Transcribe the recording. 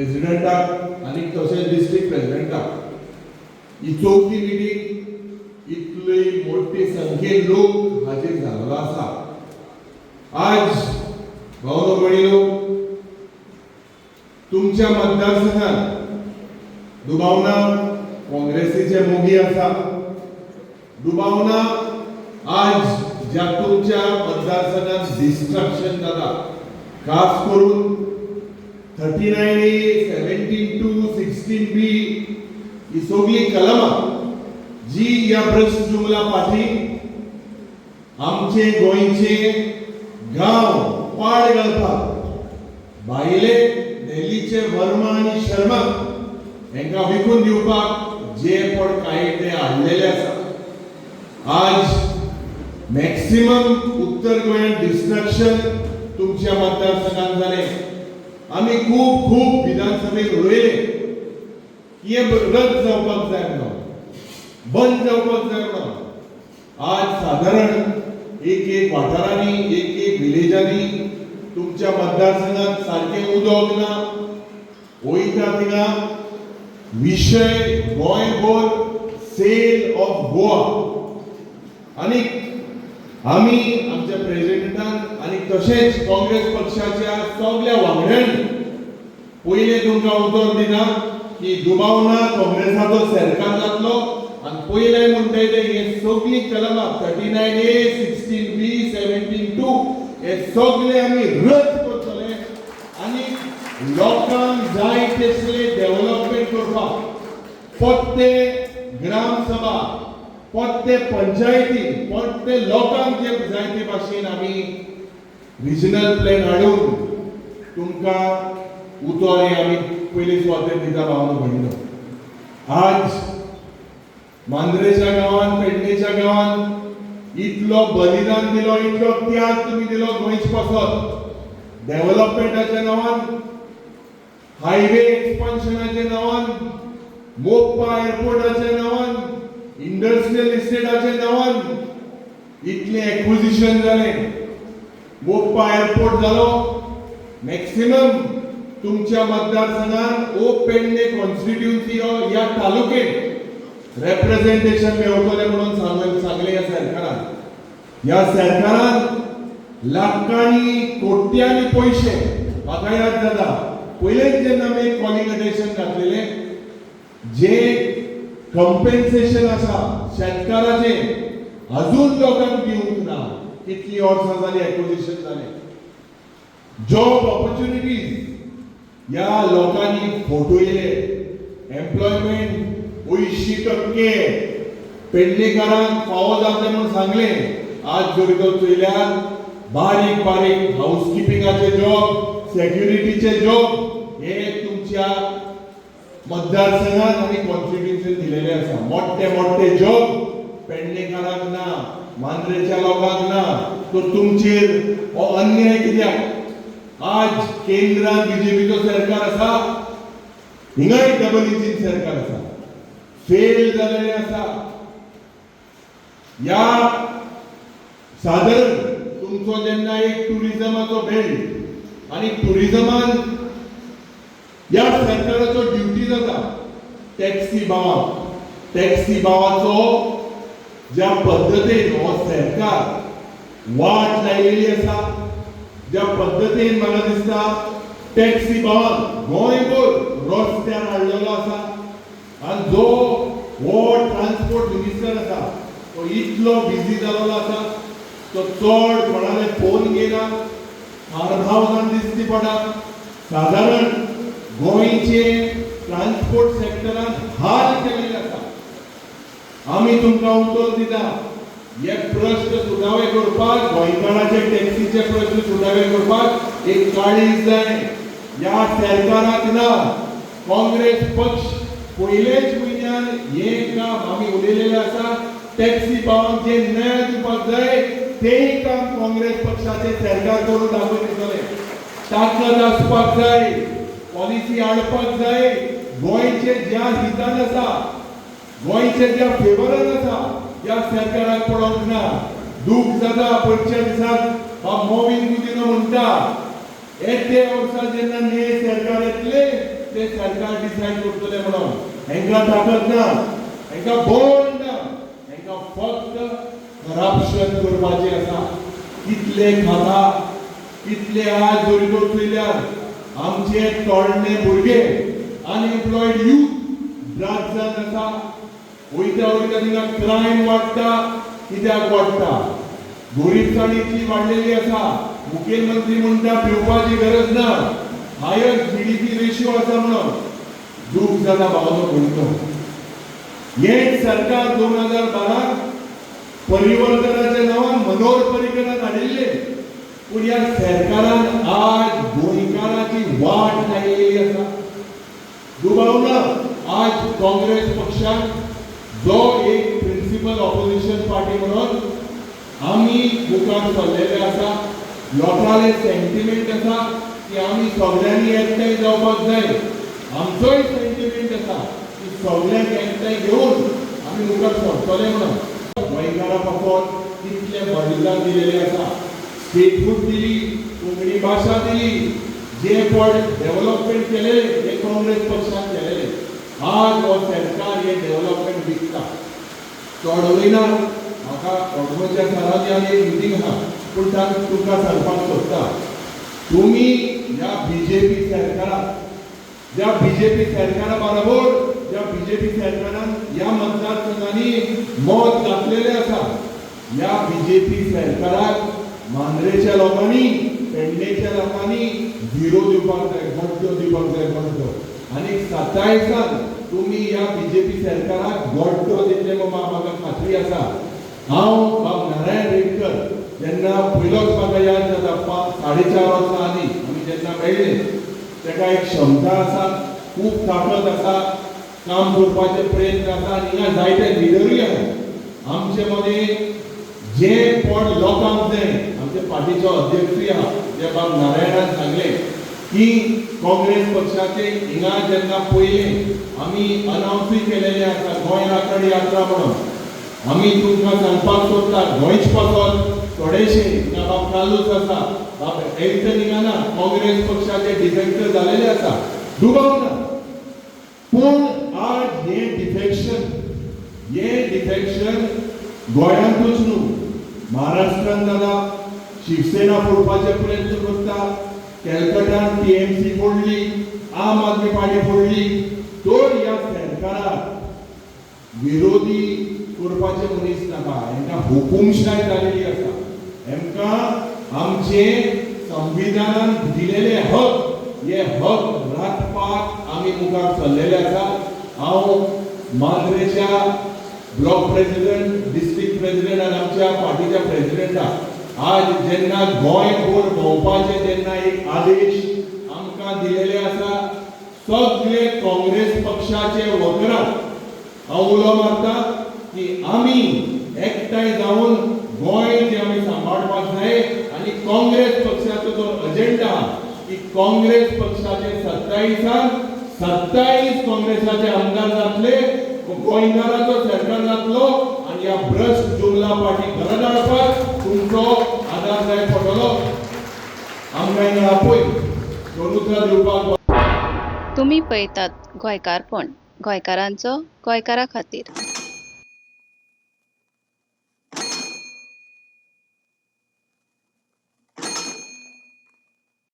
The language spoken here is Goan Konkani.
प्रेसिडेंटाक आनी तशेंच डिस्ट्रिक्ट प्रेसिडेंटाक. ही चवथी मिटींग, इतली मोठी संख्येन लोक हाजीर जाल्लो आसा. आज भावनो भयणीनो, तुमच्या मतदारसंघात दुबावना काँग्रेसीचे मोगी आसा. दुबावना, आज ज्या तुमच्या मतदारसंघात डिस्ट्रक्शन जाता, खास करून 39 A, 17(2), 16B ही सगळी कलमां जी ह्या भ्रश्ट जुमला पाठी आमचे गोंयचे गांव पाड घालपाक, भायले दिल्लीचे वर्मा आनी शर्मा हांकां विकून दिवपाक जे पण कायदे हाडलेले आसा, आज मॅक्सिमम उत्तर गोंयांत डिस्ट्रक्शन तुमच्या मतदारसंघात जालें. आमी खूब खूब विधानसभेत उलयले की हें रद्द जावपाक जाय म्हणून, बंद जावपाक जाय म्हणून. आज सादारण एक एक वाठारांनी, एक एक विलेजांनी तुमच्या मतदारसंघात सारकें उदक ना. वयता थिंगा विशय गोंयभर सेल ऑफ गोवा. आनी आमी आमच्या प्रेसिडेंटान आनी तशेंच काँग्रेस पक्षाच्या सगल्या वांगड्यांनी पयलें तुमकां उतर दिना की दुबाव ना, काँग्रेसाचो सरकार जातलो आनी पयलें म्हणटाय ते हे सगळीं कलमां 39 A, 16B, 17(2) हे सगळे आमी रद्द करतले आनी लोकांक जाय तसले डेव्हलपमेंट करपाक पोत्ते ग्रामसभा, पोत्ते पंचायती, पोत्ते लोकांक जे जाय ते भाशेन आमी रिजनल प्लॅन हाडून तुमकां उतर हे आमी पयले सुवातेर दिता. भावानो भयणीनो, आज मांद्रेच्या गांवान, पेडणेच्या गांवान इतलो बलिदान दिलो, इतलो त्याग तुमी दिलो गोंयचे पासत. डेव्हलपमेंटाच्या नांवान, हायवे एक्सपान्शनाच्या नांवान, मोपा एअरपोर्टाच्या नांवान, इंडस्ट्रियल इस्टेटाच्या नांवान इतलें एक्विजिशन जालें. मोपा एअरपोर्ट जालो, मॅक्सिमम तुमच्या मतदारसंघात ओ पेडणे कॉन्स्टिट्युन्सी या तालुकेत रेप्रेझेंटेशन मेळटलें म्हणून सांगलें ह्या सरकारान. ह्या सरकारान लाखांनी कोट्यांनी पयशे, म्हाका याद जाता, पयलेच जेन्ना आमी कॉलिंग अटेन्शन घातलेलें, जे कंपेन्सेशन आसा शेतकाराचें अजून लोकांक दिवंक ना. कितलीं वर्सां जालीं एक्विजिशन जालें. जॉब ऑपॉर्च्युनिटीज ह्या लोकांनी फटयले. एम्प्लॉयमेंट 80% पेडणेकारांक फावो जातलें म्हणून सांगलें. आज जर तर चोयल्यार बारीक बारीक हाऊसकिपिंगाचे जॉब, सेक्युरिटीचे जॉब हे तुमच्या मतदारसंघात आनी कॉन्स्टिट्युन्सीन दिलेले आसा. मोठे मोठे जॉब पेडणेकारांक ना, मांद्रेच्या लोकांक ना. तर तुमचेर हो अन्याय कित्याक? आज केंद्रात बीजेपीचो सरकार आसा, हिंगाय डबल इंजीन सरकार आसा, फेल जालेले आसा. या सादारण तुमचो जेन्ना एक टुरिजमाचो बेल्ट आनी टुरिजमान ह्या सरकाराचो ड्युटी जाता, टॅक्सी भावां, टॅक्सी भावाचो ज्या पद्दतीन हो सरकार वाट लायलेली आसा, ज्या पद्दतीन म्हाका दिसता टॅक्सी भावान गोंयभर रस्त्यार हाडलेलो आसा आनी जो हो ट्रान्सपोर्ट मिनिस्टर आसा तो इतलो बिजी जाल्लो आसा, तो चड कोणाले फोन घेना, फार्म हावसान दिसती पडा. सादारण गोंयचे ट्रान्सपोर्ट सेक्टरान हाल केलेले आसा. आमी तुमकां उतर दिता, हे प्रश्न सुटावे करपाक, गोंयकाराचे टॅक्सीचे प्रश्न सुटावे करपाक एक काळीज जाय. ह्या सरकाराक ना. काँग्रेस पक्ष पयलेच म्हयन्यान हें काम आमी उलयलेलें आसा. टॅक्सी भावांक जे न्याय दिवपाक जाय तेय काम काँग्रेस पक्षाचे सरकार करून दाखोवन दितले. ताकद आसपाक जाय, पॉलिसी हाडपाक जाय. गोंयचे ज्या हितान आसा, गोंयचे ज्या फेवरान आसा, त्या सरकाराक पडोंक ना. दूख जाता, पयच्या दिसाक बाब मोविन गुदिनो म्हणटा, येते वर्सा जेन्ना नये सरकार येतले. ते सरकार डिसायड करतले म्हणून. हेंकां ताकद ना, हेंकां बळ ना, हेंकां फक्त करप्शन करपाचें आसा. कितले खाता, कितले आज जोडीदोर चोयल्यार आमचे तरणे भुरगे, अनएम्प्लॉयड यूथ ड्रग्सान आसा. वयता वयता थिंगा क्रायम वाडटा. कित्याक वाडटा? गोरीबसाण इतली वाडलेली आसा. मुखेलमंत्री म्हणटा भिवपाची गरज ना, हायर जीडीपी रेशियो आसा म्हणून. दूख जाता भावानो भयणीनो. हेच सरकार 2012 परिवर्तनाच्या नांवान मनोहर पर्रीकरान हाडिल्ले, पूण ह्या सरकारान आज गोंयकाराची वाट लायिल्ली आसा. दुबाव ना, आज काँग्रेस पक्षान जो एक प्रिन्सिपल ऑपोजिशन पार्टी म्हणून आमी मुखार सरलेले आसा. लोकांले सेंटिमेंट आसा की आमी सगळ्यांनी एकठांय जावपाक जाय. आमचोय सेंटिमेंट आसा की सगळ्यांक एकठांय घेवन आमी मुखार सरतले म्हणून. गोंयकारां पासत कितले बलिदान दिलेले आसा. स्टेटहूड दिली, कोंकणी भाशा दिली, जे पण डेव्हलपमेंट केलेले हे काँग्रेस पक्षान केलेले. आज हो सरकार हे डेव्हलपमेंट विकता. चड उलयना, म्हाका ऑटोच्या सरांनी आनी एक मिटींग आहा, पूण तांकां तुमकां सांगपाक सोदता, तुमी ह्या बीजेपी सरकाराक, ज्या बीजेपी सरकारा बरोबर, ज्या बीजेपी सरकारान ह्या मतदारसंघांनी मत घातलेलें आसा, ह्या बीजेपी सरकाराक मांद्रेच्या लोकांनी, पेडणेच्या लोकांनी झिरो दिवपाक जाय, गड्डो दिवपाक जाय, गड्डो. आनी 27 तुमी ह्या बीजेपी सरकाराक गड्डो दितले म्हूण म्हाका खात्री आसा. हांव बाब नारायण रेडकर जेन्ना पयलोच म्हाका याद जाता, 5, 4.5 वर्सां आदीं आमी जेन्ना मेळ्ळे, ताका एक क्षमता आसा, खूब ताकद आसा, काम करपाचे प्रयत्न आसा आनी हिंगा जायते लिडरूय आसा आमचे मदीं. जे पण लोकांक जाय, आमचे पार्टीचो अध्यक्षूय आहा, जे बाब नारायणान सांगलें की काँग्रेस पक्षाचे हिंगा जेन्ना पयलें आमी अनावन्सूय केलेलें आसा गोंय राखण यात्रा म्हणून. आमी तुमकां सांगपाक सोदता, गोंयच पासत थोडेशे हिंगा बाब कार्लूस आसा, बाब एल्टन हिंगा ना, काँग्रेस पक्षाचे डिफेक्टर जालेले आसा, दुबाव ना. पूण आज हे डिफेक्शन गोंयांतूच न्हू, महाराष्ट्रान जाला. शिवसेना फोडपाचे प्रयत्न करता, कॅलकटान टीएमसी फोडली, आम आदमी पार्टी फोडली. तर ह्या सरकाराक विरोधी करपाचे मनीस नाका. हेंकां हुकुमशाय जालेली आसा. हेंकां आमचे संविधानान दिलेले हक, हे हक राखपाक आमी मुखार सरलेले आसा. हांव मांद्रेच्या ब्लॉक प्रेसिडेंट, डिस्ट्रिक्ट प्रेसिडेंट आनी आमच्या पार्टीच्या प्रेसिडेंटाक आज जेन्ना गोंयभर भोंवपाचे जेन्ना एक आदेश आमकां दिलेले आसा, सगळे काँग्रेस पक्षाचे वर्कराक हांव उलो मारता की आमी एकठांय जावन गोंय जे आमी सांबाळपाक जाय. आनी काँग्रेस पक्षाचो जो अजेंडा आहा की काँग्रेस पक्षाचे 27 27 काँग्रेसाचे आमदार जातले, गोंयकाराचो सरकार जातलो आनी ह्या भ्रश्ट जुमला पार्टी घरा धाडपाक तुमचो आदार जाय पडटलो. आमकां हिंगा आपय दोन उतरां दिवपाक. तुमी पळयतात गोंयकारपण, गोंयकारांचो गोंयकारा खातीर.